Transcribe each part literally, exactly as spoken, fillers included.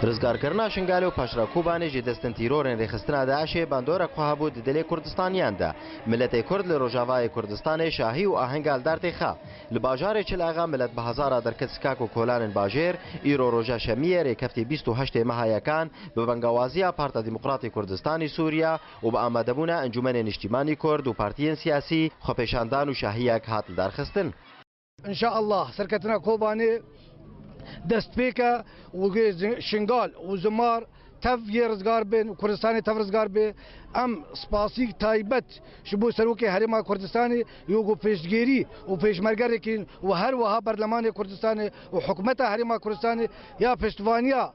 Rizgarkirina Şingalê û paşra Kobanê ji destin tîrorên rêxistina DAIŞê bandorek xwe hebû di dilê Kurdistaniyan de. Miletê Kurd li Rojavayê Kurdistanê şahî û ahenga li dar têxa. Li bajarê Çil Axa milet bi hezara derket sikak û kolanên bajêr, îro roja şemiyê rêkeftê bîst û heştê meha yekan bi bengawaziya Parta Demokratê Kurdistanê Sûriya û bi amadebûna Encûmenê Niştîmanî Kurd û partiyên siyasî xwepêşandan û şahiyek hat lidarxistin. Înşaallah serketina Kobanê destpêk e û Şingal û Zimar tev yê rizgar bên û Kurdistanê tev rizgar bê. Em spasî taybet ji bo Serokê Herêma Kurdistanê yo ku pêştgêrî û pêşmerge rêkirîn û her wiha Berlemanê Kurdistanê û Hikûmeta Herêma Kurdistanê ya piştivaniya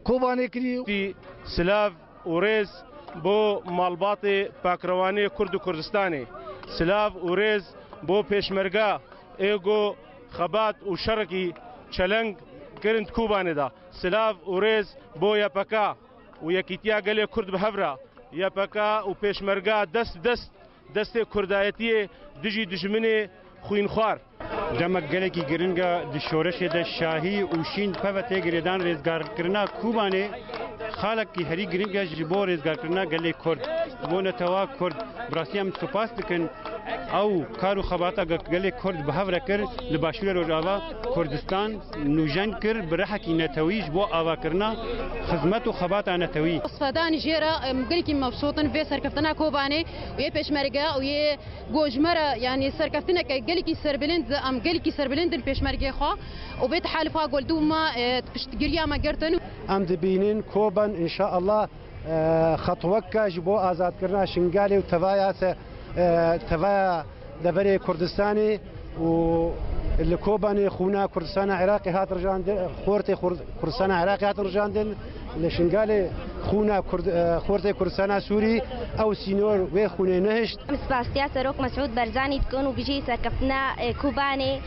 Kobanê kirî. Tî silav û rêz bo malbatê pakrewanê Kurd û Kurdistanê. Silav û rêz bo pêşmerga ê go xebat û şerekî çeleng kirin di Kobanê de. Silav û rêz bo Y P K û yekîtiya gelê Kurd bi hev re. Y P K û pêşmerga dest bi dest destê kurdayetiyê dijî dijminê xwînxwar. Demek gelekî giring e di şoreşê de şahî û şîn peve tê girêdan. Rêzgarkirina Kobanê xalekî herî giring e ji bo rêzgarkirina gelê Kurd. Ji bo netewa Kurd bi rastî em spas dikin. Ew kar û xebata ge-, gelê Kurd bi hev re kir li Başûrê Rojava Kurdistan nûjen kir, bi rehekî netewî ji bo avakirina xizmet û xebata netewî. Sifedanî jê re, em gelekî mebsût in vê serkeftina Kobanê û yê pêşmerge û yê ku ji me re, yanî serkeftineke gelekî serbilind, em gelekî serbilind in pêşmergê xwe û vê tehalifa ku li dû me, e, piştgiriya me girtin. Em dibînin Koban, înşaallah, e, xetweke ji bo azadkirina Şingalê û tevaya se-, e, tevaya deverê Kurdistanê û li Kobanê xûna Kurdistana Iraqê hat rijandin, xortê Xur-, Kurdistana Iraqê hat rijandin, li Şingalê xûna Kurd-, e, xortê Kurdistana Sûrî ew sînor wê xûnê nehişt. Em spasiya Serok Mesûd Barzanî dikin û bijî serkeftina, e, Kobanê, e,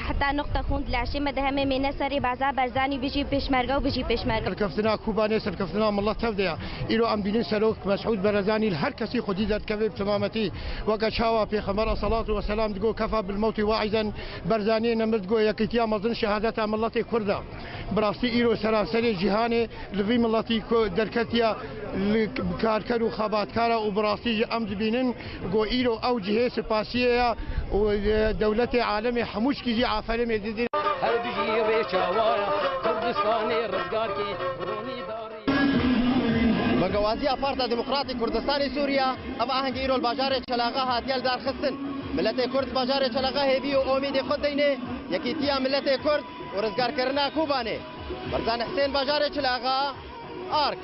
heta noqta xûn di laşê me de heme mêne ser rêbaza Barzanî, bijî pêşmerge û bijî pêşmerge. Serkeftina Kobanê serkeftina milet tev de ye. Îro em bînin Serok Mesûd Barzanî li her kesî xwedî derdikeve bi temametî. Weke çawa Pêxember, as-salatu wes-selam, digo, "Kefa bil mewtî wa'izen", Barzaniyê nemir digo, "Yekîtiya mezin şehadeta miletê Kurd e." Bi rastî îro seranserê cîhanê li vî miletî ku derketiya li karker û xebatkar e û bi rastî jî em dibînin ku îro ew cihê sipasiyê ye û, e, dewletê alemê hemû şikî jî aferimê didin. Her bijî rêçawaya Kurdistanê rizgarkê ronî darî. Bengawaziya Parta Demokratî Kurdistanê Sûriya, ev ahengî îro li bajarê Çelaxa hatiye lidarxistin. Miletê Kurd bajarê Çelaxa hêvî û omîdê xwe deyne yekîtiya miletê Kurd û rizgarkirina Kobanê. Barzan Husên, bajarê Çil Axa, Ark.